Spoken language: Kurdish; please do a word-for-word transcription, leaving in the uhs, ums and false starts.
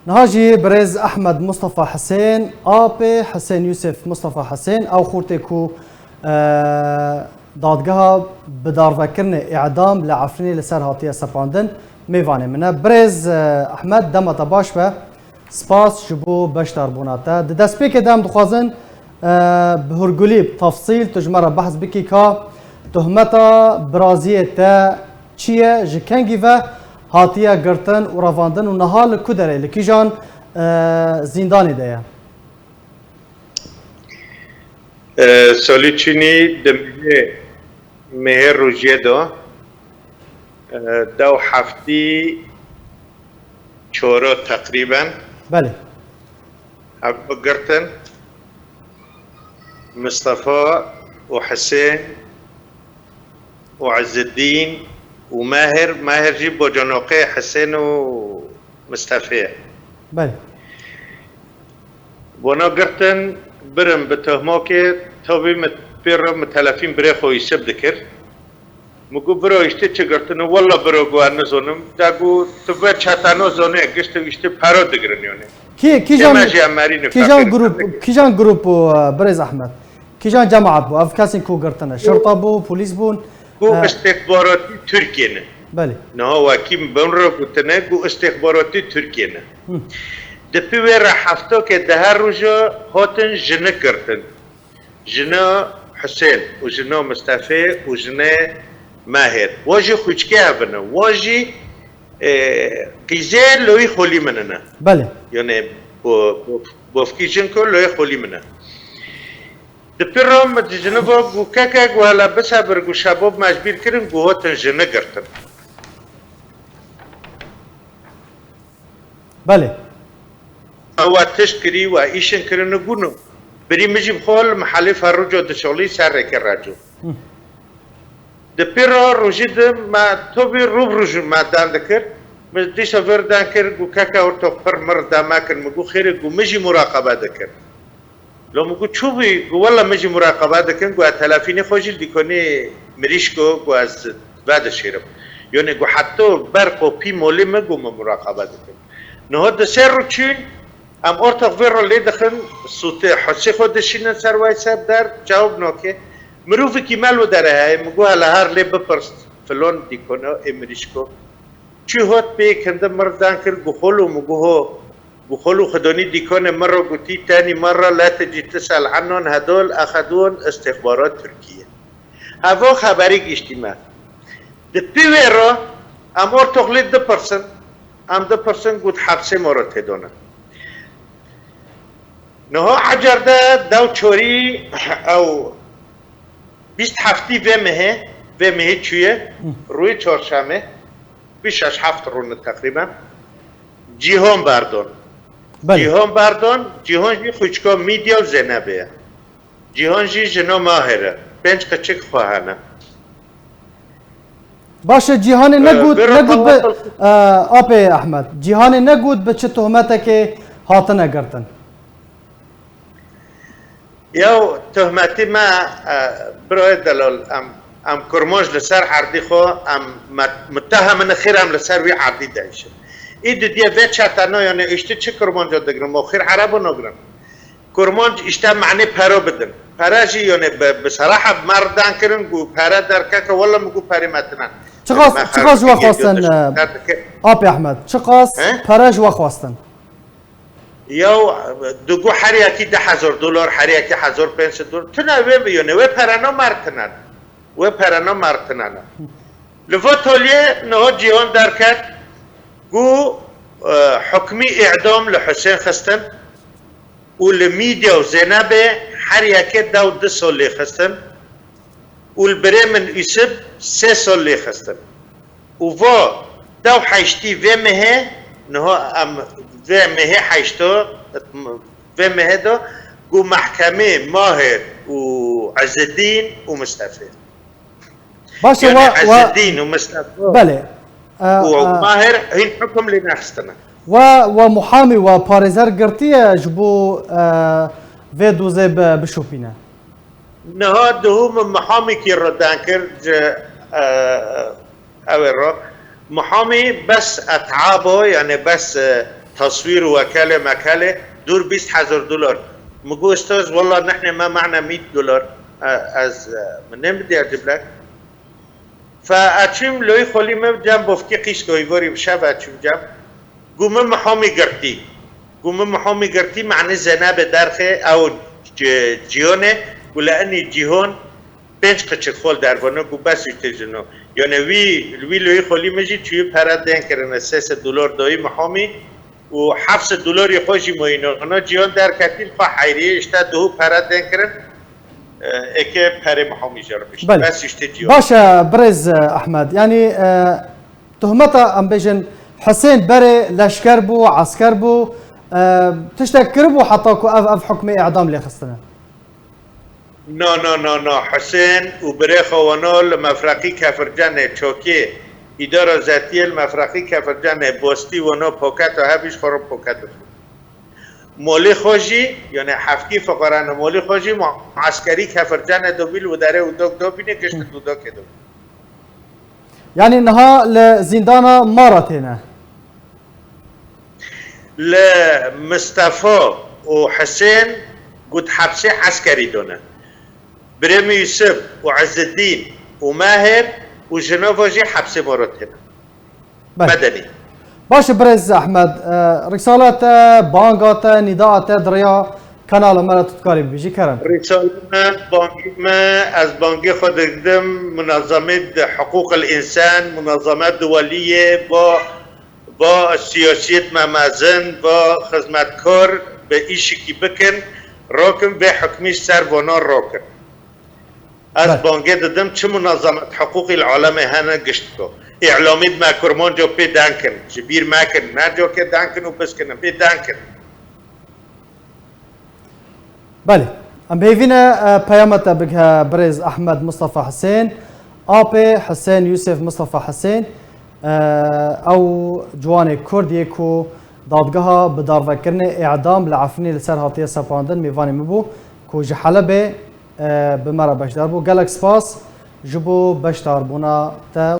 Niha jî birêz Ehmed Mustafa Hisên, apê Hisên Yusuf Mustafa Hisên, ew xortê ku, e, dadgeha bidarvekirinê îdam li Efrînê li ser hatiye sepandin, mêvanê min e. Birêz, e, Ehmed, dema te baş be. Spas ji bo beşdarbûna te. Di destpêkê de em dixwazin, e, bi hûrgulî, bi tefsîl tu ji me re behs bikî ka tohmeta biraziyê te çi ye, ji kengî ve hatiye girtin û revandin û niha li ku derê, li kîjan, e, zîndanê de ye? E, Salî Çînî di mehê, mehê rojiyê de, e, dew heftî çoro teqrîben. Belê. Ev bigirtin. Mistefa û Hisên û Izzeddîn û Mahir, Mahir jî bocanoqê Hisên û Mistefê ye. Belê. Bona girtin, birin bi tohmokê, tabî min pê re min telefîn birê xwe Yusuf dikir. Min got, "Biro, îştê çi girtine?" "Walla biro," got, "ez nizonim." De got, "Tu ve çetano zonê, gişt û îştê paro digirin yonê." Kî, kîjan, Ême jî em merî nifaqê kîjan dixin grup, dikir. Kîjan grup û, e, birêz Ehmed? Kîjan cemaat bû? Ev kesên ku girtine? Şirta bû, polîs bûn? Ku E, istixbaratî Tirkiyê ne. Belê. Niha wekî bin re gotine, ku istixbaratî Tirkiyê ne. Hı. Di pî wê re heftokê dehe roja hatin jinik girtin. Jina Husên û jina Mistefê û jinê Mahir. Wa jî xwîçkê hev in e. Wa jî, e, qîzê loyî xolî min in e. Belê. Yanî bo-, bo-, bofkî jin ku loyê xolî min e. Di pî re min di jinivo got, "Keke," got, "hele bisebir," got, "şebab me ji bîr kirin," got, "hatin jinik girtin." Belê. We tişt kirî, we îşin kirin û gûno. Birî min jî bi xwe li mihelê Ferrûco dişolî ser rêkê Reco. Hı. Di pî re rojî di me tabî rû bi rû ji me dan dikir. Min dîsa vir dan kir, got, "Keke ortoq pir mir dame kin." Min got, "Xêrê," got, "min jî muraqebe dikir." Lo min got, "Çû bûyî?" Got, "Wele min jî muraqebe dikin." Got, "Ez telefînê xwe jî li dîkonê mirîşko, got, ez vedişêrim." Yonê got, "Heta ber qopî molê min," got, "min muraqebe dikin." Niha di sê rû çûn, em ortoq vê re lê dixin, sûtê hesê xwe dişînin ser wayse der, cewab nake. Mirovekî me li derê heye, min got, "Hele her lê bipirs, filon dîkona ê mirîşko." Çû hot pê yek hinde mir dan kir, got, "Xolo," min got, "Ho." Got, "Xolo, xwedonî dîkonê min re gotî, tenî min re, la tecî tisel ennon hedol exedûn istixbarat Tirkiye." Heva xeberî gihîştî me. Di pî wê re em ortoq lê dipirsin, em dipirsin, got, "Hepsê me re têdone." Niha ecer de dew çorî ew bîst heftî vê mehê, vê mehê çûye, Hı. rûyê çarşemê, bîst şeş heft rûne teqrîben. Cîhan berdon. Belê. Cîhan berdon, Cîhan jî xwîçka Mîdya û Zeynebê ye. Cîhan jî jina Mahir e. Pênc qiçik xwe hene. Baş e, Cîhanê Ee, negot, vê negot bi, raqawa e, apê Ehmed. Cîhanê negot bi çi tohmetekê hatine girtin? Yaw, tohmetî me, e, birayê delal, em, em Kurmanc li ser erdî xwe, em met-, mutehem in, xêr em li ser wî erdî de îşin. Î didiye vê çetena, yanî îştî çi Kurmanca digirin, ma xêr Erebo nagirin. Kurmanc îşte manê pero bidin. Pere jî, yanî bi, bi seraha bi me re dan kirin, got pere derkeke, wele min got perê me tine. Çiqas, Me çiqas ji we xwe xwestin, dişt e, derdike. Apê Ehmed, çiqas He? pere ji we xwestin? Yaw, digo her yekî du hezar dolar, her yekî hezar pênc sed dolar. Tune wê biyone, wê perena mertinen. Wê perena mertinen. Li va toliyê niha Cîhan derket, gu, e, hukmî îdam li Husên xistin û li Mîdya û Zeynebê her yekê dew du sal lê xistin û li birê min Ûsib sê sal lê xistin. Û va dew heştî vê mehê, niha em vê mehê heşto, vê mehê de ku mehkemê Mahir û Ezedîn û Mistefê. Baş e, Yanî wa, wa, Ezedîn û Mistefa belê. E, û e, Mahir hîn hukum lê nexistine. Wa, wa muhamî, wa parêzer girtiye ji bo, e, vê dozê bi-, bişopîne? Niha duhû min mihamîkî re dan kir ji, e, ew ê re. Mihamî bes et'abo, yanî bes, e, تصویر و وکاله مکاله دور بیست هزار دلار. Min got, استاذ، والله نحن ما معنا مية دولار. Ez, min nêmidî ecêb lek. Fe ez çûm loyî xolî min cem bofkî qîşko îvarî bi şev ez çûm cem. Gu min mihamî girtî. Gu min mihamî girtî, mani Zenebê derxê ew ci-, cîhonê, gu le inî cîhon pênc qiçik xol dervano, gu bes û têjino. Yani wî, wî loyî xolî min jî çûyî pere dên kirine, sê sed dolar doyî mihamî û heft sed dolarî xwe jî moyîno. Ona cîhon derketî, xwe heyrî, işte duhû pere dên kirin. E, eke perê mihamî jê re bişt. Belê. Bes işte cîhon. Baş e, birêz, e, Ehmed. Yani, e, Tuhmeta, em bêjin, Husên berê leşker bû, esker bû, e, tiştek kiribû heta ku ev, ev hukmê îdam lê xistine? Na, na, na, na. Husên û birê xwe wano li mefreqî Kefircenê çokê îdara zetiyê li mefreqî Kefircenê bostî wano poketo hevîş xwe ro poketo xwe. Molî xwe jî, yani hefkî fiqaran molî xwe jî mueskerî Kefircenê dobî li widarê û dok dobîne gişt û dokê dobî. Yani niha li zîndana Mara têne. Li Mistefa û Hisên got hepsê eskerî done. Birêmî Yusuf û Izzeddîn û Meher û Jinova jî hepsê Mara têne. Belê. Medenî. Baş e, birêz Ehmed, e, risala te, banga te, nîdaa te di rêya kanala me re tu dikarî bibêjî, kerem. Risale me, bangî me, ez bangê xwe didim munezemê di hiqûqil însan, munezeme duweliyê, va, va siyasiyet me mezin, va xizmetkar bi îşikî bikin, rakin vê hukmî ser vana rakin. Ez Belê. bangê didim, çi munazemet hiqûqî li alemê hene gişt biko. Îlamî me Kurmanco pê denkin, ji bîr mekin, ne coke denkin û biskinin, pê denkin. Belê. Em hêvî ne, e, peyama te bighe birêz Ehmed Mustafa Hisên, apê Hisên Yusuf Mustafa Hisên, e, ew ciwanê Kurd yê ku dadgeha bi darvekirinê îdam li Efrînê li ser hatiye sepandin, mêvanê min bû ku ji Helebê, e, bi me re beşdar bû. Gelek spas ji bo beşdarbûna te.